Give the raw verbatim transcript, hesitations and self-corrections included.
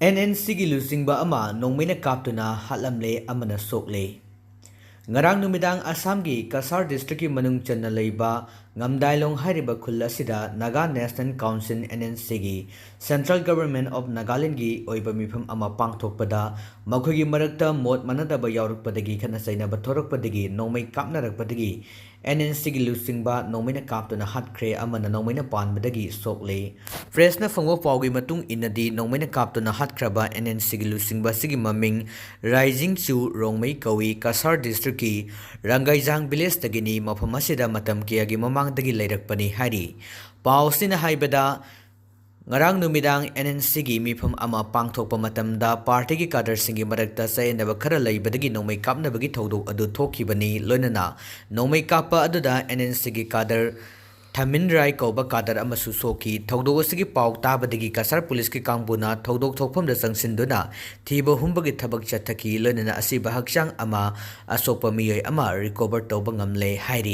And and ꯁꯤꯒꯤ ꯂꯨꯆꯤꯡꯕ ꯑꯃ ꯅꯣꯡꯃꯩꯅ ꯀꯥꯞꯇꯨꯅ ꯍꯥꯠꯂꯝꯂꯦ ꯑꯃꯅ ꯁꯣꯛꯂꯦ꯫ ꯉꯔꯥꯡ ꯅꯨꯃꯤꯗꯥꯡ ꯑꯁꯥꯝꯒꯤ ꯀꯁꯥꯔ districtꯀꯤ ꯃꯅꯨꯡ ꯆꯟꯅ ꯂꯩꯕ ꯉꯝꯗꯥꯏꯂꯣꯡ ꯍꯥꯏꯔꯤꯕ ꯈꯨꯜ ꯑꯁꯤꯗ Naga National Council, NNCꯒꯤ, Central Government of Nagalandꯒꯤ ꯑꯣꯏꯕ ꯃꯤꯐꯝ ꯑꯃ ꯄꯥꯡꯊꯣꯛꯄꯗ ꯃꯈꯣꯏꯒꯤ ꯃꯔꯛꯇ ꯃꯣꯠ ꯃꯥꯟꯅꯗꯕ ꯌꯥꯎꯔꯛꯄꯗꯒꯤ ꯈꯠꯅ ꯆꯩꯅꯕ ꯊꯣꯔꯛꯄꯗꯒꯤ ꯅꯣꯡꯃꯩ ꯀꯥꯞꯅꯔꯛꯄꯗꯒꯤ ꯑꯦꯟ ꯑꯦꯟ ꯁꯤꯒꯤ ꯂꯨꯆꯤꯡꯕ ꯅꯣꯡꯃꯩꯅ ꯀꯥꯞꯇꯨꯅ ꯍꯥꯠꯈ꯭ꯔꯦ ꯑꯃꯅ ꯅꯣꯡꯃꯩꯅ ꯄꯥꯟꯕꯗꯒꯤ ꯁꯣꯛꯂꯦ꯫ Pressꯅ ꯐꯪꯕ ꯄꯥꯎꯒꯤ ꯃꯇꯨꯡ ꯏꯟꯅꯗꯤ ꯅꯣꯡꯃꯩꯅ ꯀꯥꯞꯇꯨꯅ ꯍꯥꯠꯈ꯭ꯔꯕ ꯑꯦꯟ ꯑꯦꯟ ꯁꯤꯒꯤ ꯂꯨꯆꯤꯡꯕ ꯑꯁꯤꯒꯤ ꯃꯃꯤꯡ ꯔꯥꯏꯖꯤꯡꯆꯨ ꯔꯣꯡꯃꯩ ꯀꯧꯏ, ꯀꯁꯥꯔ districtꯀꯤ ꯔꯪꯒꯩꯖꯥꯡ villageꯇꯒꯤꯅꯤ, ꯃꯐꯝ ꯑꯁꯤꯗ ꯃꯇꯝ ꯀꯌꯥꯒꯤ ꯃꯃꯥꯡꯗꯒꯤ ꯂꯩꯔꯛꯄꯅꯤ ꯍꯥꯏꯔꯤ꯫ ꯄꯥꯎꯁꯤꯅ ꯍꯥꯏꯕꯗ, ꯉꯔꯥꯡ ꯅꯨꯃꯤꯗꯥꯡ ꯑꯦꯟ ꯑꯦꯟ ꯁꯤꯒꯤ ꯃꯤꯐꯝ ꯑꯃ ꯄꯥꯡꯊꯣꯛꯄ ꯃꯇꯝꯗ partyꯒꯤ cadreꯁꯤꯡꯒꯤ ꯃꯔꯛꯇ ꯆꯌꯦꯠꯅꯕ ꯈꯔ ꯂꯩꯕꯗꯒꯤ ꯅꯣꯡꯃꯩ ꯀꯥꯞꯅꯕꯒꯤ ꯊꯧꯗꯣꯛ ꯑꯗꯨ ꯊꯣꯛꯈꯤꯕꯅꯤ꯫ ꯂꯣꯏꯅꯅ ꯅꯣꯡꯃꯩ ꯀꯥꯞꯄ ꯑꯗꯨꯗ ꯑꯦꯟ ꯑꯦꯟ ꯁꯤꯒꯤ cadre ꯊꯥꯃꯤꯟ ꯔꯥꯏ ꯀꯧꯕ cadre ꯑꯃꯁꯨ ꯁꯣꯛꯈꯤ꯫ ꯊꯧꯗꯣꯛ ꯑꯁꯤꯒꯤ ꯄꯥꯎ ꯇꯥꯕꯗꯒꯤ ꯀꯁꯥꯔ ꯄꯨꯂꯤꯁꯀꯤ ꯀꯥꯡꯕꯨꯅ ꯊꯧꯗꯣꯛ ꯊꯣꯛꯐꯝꯗ ꯆꯪꯁꯤꯟꯗꯨꯅ ꯊꯤꯕ ꯍꯨꯝꯕꯒꯤ ꯊꯕꯛ ꯆꯠꯊꯈꯤ꯫ ꯂꯣꯏꯅꯅ ꯑꯁꯤꯕ ꯍꯛꯆꯥꯡ ꯑꯃ, ꯑꯁꯣꯛꯄ ꯃꯤꯑꯣꯏ ꯑꯃ recover ꯇꯧꯕ ꯉꯝꯂꯦ ꯍꯥꯏꯔꯤ꯫